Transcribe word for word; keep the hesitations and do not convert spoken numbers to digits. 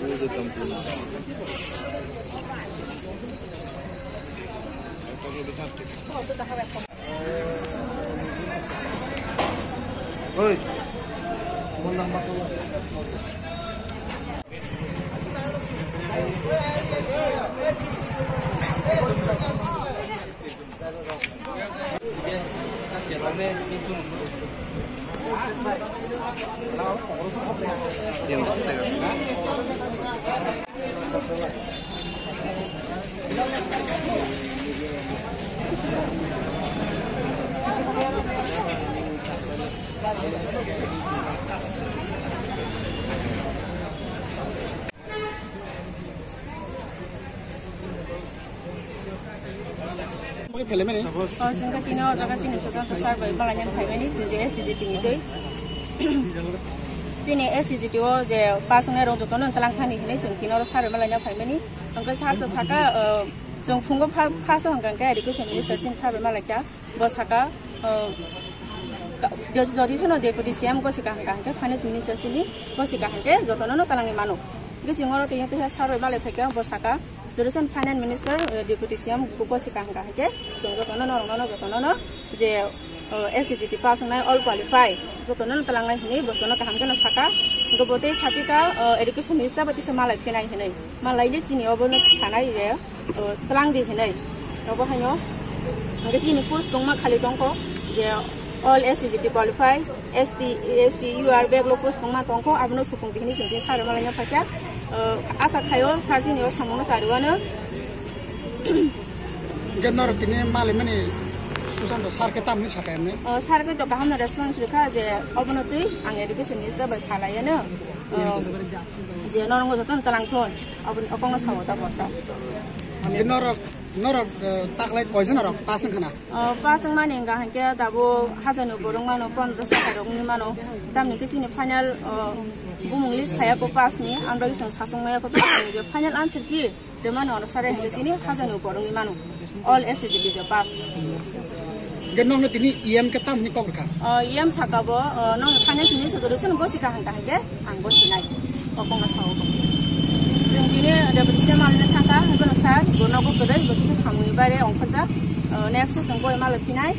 O, chwngkhe tini o jaga chini Susanto sir bai malaina phaimani, chini S C G T ni twi. Chini S C G T o je pass wngnai rok jotono twlang thani hinwi chwng tini oro sir bai malaina phaimani. Hwnkhe sir to saka, o, chwng phungo pha-, phaso hwnkha hwnkhe education minister chini sir bai malaikha. Bo saka, o, ka-, jo-, jodi sono deputy C M gosika hwnkha hwnkhe finance minister chini gosika hwnkhe jotono no twlangwi mano. Hwnkhe chwng oro tini twi sir bai malai phaikha, bo saka, Education Finance Minister, eh, Deputy C M Bhupesh Sikha hwnkha hwnkhe chwng jotono norokno jotono je, eh, S C G T pass wngnai all qualify jotono twlangnai hwnwi bosono kaham kheno saka. Hwnkhe bo tei satika, eh, Education Minister bai tisa malai phinai hwnwi. Malaile chini obono sanai je, eh, twlangdi hwnwi. Obo haino hwnkhe chini post kwbangma khali tongkho je all S C G T qualify. S T, S C, U R bag lo post kwbangma tongkho, abono supung di hinwi chwng tini sir bai malaina phaikha. O, asa khaio sir chini o samungno chariwano. Hwnkhe norok tini malaimani Susanto sir khe tamni sakha emni? O, sir khe to kahamno response rwkha je obono twi ang education minister bai salaiano. O, je norokno jotono twlang thun, oboni okongno sao ta bo sir. Hwnkhe norok, norok, eh, taklai koijon norok pass wngkhana? O, pass wngmani hwnkha hwnkhe tabuk hajarni upor wngmano, pondroso hajar rok wngwi mano. Tamni hwnkhe chini final, o, bumung list phaiya kho pass ni, amrok chwng sasong maya kho, tamni je final answer key rwmani ono sare hwnkhe chini hajarni upor wngwi mano. All S C G T je pass. Hwnkhe nokno tini E M khe tamni kok rwkha? O, E M saka bo, o, nokni final tini sojoli chwng gosika hwnkha hwnkhe ang gosinai. Okongno sao bo. Chwng tini deputy C M alina thangkha, hwnkhe no sir, bo nogo kwrwi, bo kisa samungni baire ongkhorjak. O, next chwng bo malai phinai.